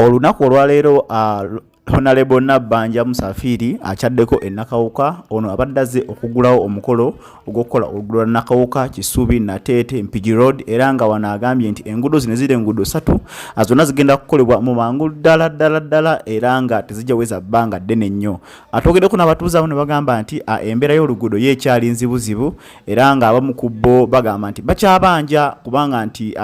Olunaku olwaleero Honorable Nabbanja Musafiri akyaddeko e Nakawuka. Ono abadde azze okuggulawo omukolo ogw'okukola oluguudo lwa Nakawuka, Kisubi, Nateete, Mpigi Road, era nga wano agambye nti enguudo zino eziri enguudo ssatu zonna zigenda kukolebwa mu mangu ddala ddala ddala era nga tezijja weza bbanga ddene nnyo. Atwogeddeko n'abatuuze abamu ne bagamba nti embeera y'oluguudo yo ekyali nzibuzibu era ng'abamu ku bo bagamba nti bakyabanja kubanga nti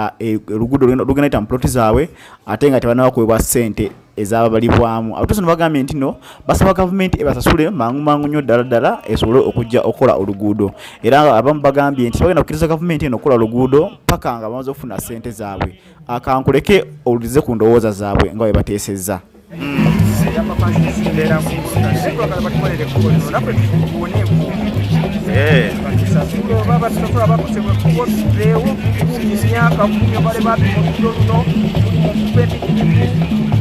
oluguudo lugenda yita mu ploti zaabwe ate nga tebanaba kuweebwa ssente ezababalibwamu. Abatuuze no bagambye nti no basaba gavumenti ebasasule mangu mangu nnyo ddala ddala esobole okujja okukola oluguudo, era nga abamu bagambye nti tebagenda kukkiriza gavumenti eno okukola oluguudo paka nga bamaze okufuna ssente zaabwe. Akankuleke owulirize ku ndowooza zaabwe nga bwe bateesezza.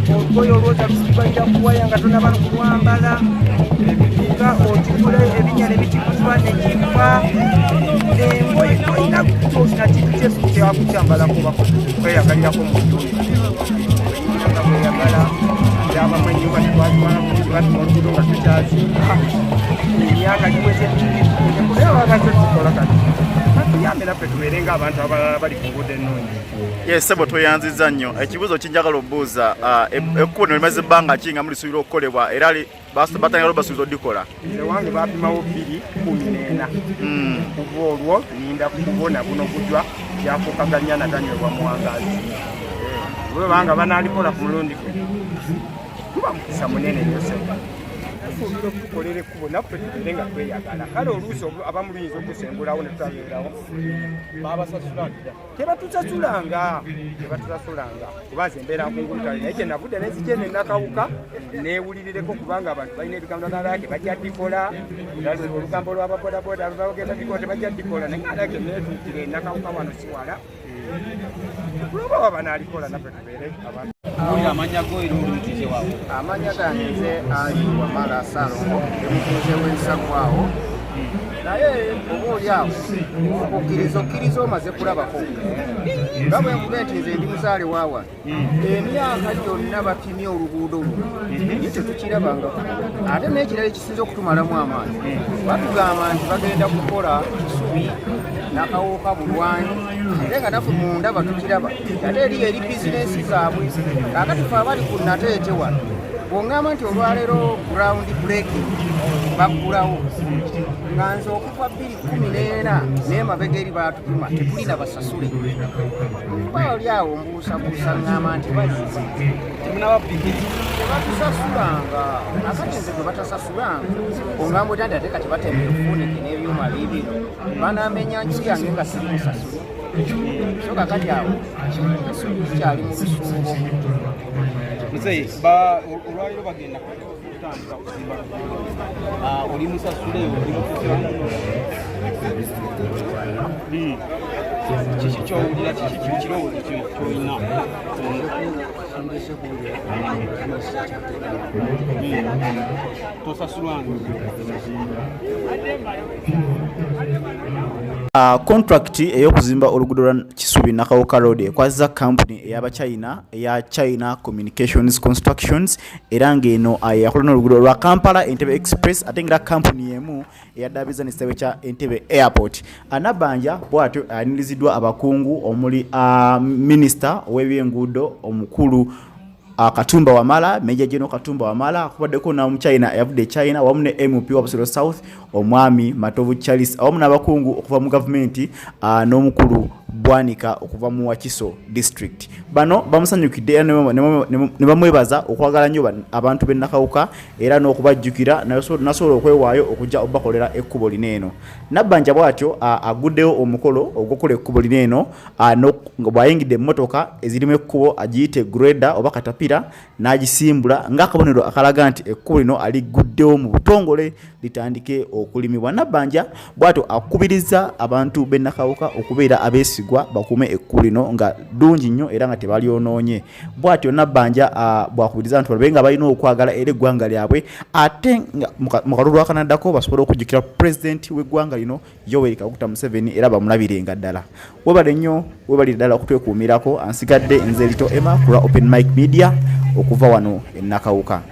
Olugoye olwoza lusibalira kuwaya nga tonaba kulwambala, nga otikula ebinya ne bitikuba ne kifa engoye, tolina na kintu kyesu kyakukyambalako kweyagalirako mu nju nga bweyagala. Abamu ennyumba tetwazimala bulungi, batuma oluguudo nga tukyazimba, emyaka giweze mingi, naye abagaze tukola kati batuyambe naffe tubeere ng'abantu abalala bali ku nguudo ennungi. Yes, sebo, tweyanzizza nnyo. Ekibuuzo kinjagala obuuza, ekkubo lino limaze ebbanga ki nga mulisuubira okukolebwa, era batandika basuubiza odikola? Nze wange bapimawo 2014. Kuva olwo ninda kubona buno gujwa gyafuuka ganyana ganywebwa muwangazi. Bwebanga banalikola ku mulundi gwe guba mukisa munene nnyo. Sebo, tusuubira okutukolera ekkubo naffe tubeere nga tweyagala. Kale oluusi abamu luyinza okusengulawo ne tutabeerawo. Tebatusasulanga, tebatusasulanga, kuba nze mbeera nkungulutale, naye kyenavudde nenzije nenakawuka newulirireko, kubanga abantu balina ebigambo nalake bajja dikola olugambo lwababodaboda bagenda dikola, tebajja dikola, naye alake netuukire enakawuka wano siwala kuloba wa banalikola naffe tubeere abantu. Wulira, amanya go era oli mutuuze waawe? Amanya gange nze Ali Wamala Salongo, emutuuze w'Ensagwawo. Naye oba oli awo okukkiriza okkiriza omaze kulabako, nga bwe nkuga nti nze ndi muzaale waawa, emyaka gyonna bapimye oluguudo luno naye tetukirabangako. Ate n'ekirala ekisinza okutumalamu amaanyi, batugamba nti bagenda kukola Kisubi, Nakawuka, Bulwanyi, ate nga naffe munda batukiraba, ate eriyo eri bizinensi zaabwe. Kaakati fe abali ku Nateete wano, bw'oŋŋamba nti olwaleero ground breaking baggulawo, nga nze okuva 2014 n'emabega eri baatupima tetulina basasule, mba oli awo mbuusabuusa, ŋŋamba nti bayizi tebatusasulanga. Akati nze gwe batasasulanga, oŋŋamba otya nti ate kati batema efunike n'ebyuma biibino, banamenya nju yange nga siri musasule? So kakati awo tukyali mu lusuubo. Muzeeyi, olwaleero bagenda kutandika kuzimba luguudo. Oli musasule, oli mutuuze? Kiki kyowulira, kiki kirowoozo kyolina? Tosasulwanga? Contract ey'okuzimba oluguudo lwa Kisubi Nakawuka Road ekwasiza kampuni ey'Abachina eya China Communications Constructions, era ng'eno yakola n'oluguudo lwa Kampala Entebbe Express, ate ng'era kampuni y'emu eyaddaabiriza n'ekitebe kya Entebbe Airport. Nabbanja bw'atyo ayaniriziddwa abakungu omuli minisita ow'ebyenguudo omukulu Katumba Wamala, Major General Katumba Wamala, akubaddeko n'Omuchina eyavudde e China, wamu ne MP wa Busiro South omwami Matovu Charles, awamu n'abakungu okuva mu gavumenti n'omukulu Bwanika okuva mu Wakiso District. Bano bamusanyukidde era ne bamwebaza okwagala nnyo abantu b'e Nakawuka era n'okubajjukira nasobola okwewaayo okujja obakolera ekkubo lino eno. Nabbanja bw'atyo aguddewo omukolo ogw'okukola ekkubo lino eno nga bw'ayingidde emmotoka ezirimu ekkubo, agiyite grader oba katapira, n'agisimbula ng'akabonero akalaga nti ekkubo lino aliguddewo mu butongole litandike okulimibwa. Nabbanja bw'atyo akubiriza abantu b'e Nakawuka okubeera abeesigwa, bakuume ekkubo lino nga ddungi nnyo era nga tebalyonoonye. Bw'atyo Nabbanja bw'akubiriza abantu balabe nga balina okwagala era eggwanga lyabwe, ate nga mu kalulu akanaddako basobole okujjukira pulezidenti w'eggwanga lino Yoweri Kaguta Museveni era bamulabirenga ddala. Webale nnyo, webalire ddala okutwekuumirako. Ansigadde nze Lito Emma ku lwa Open Mic Media. okuva wano e Nakawuka.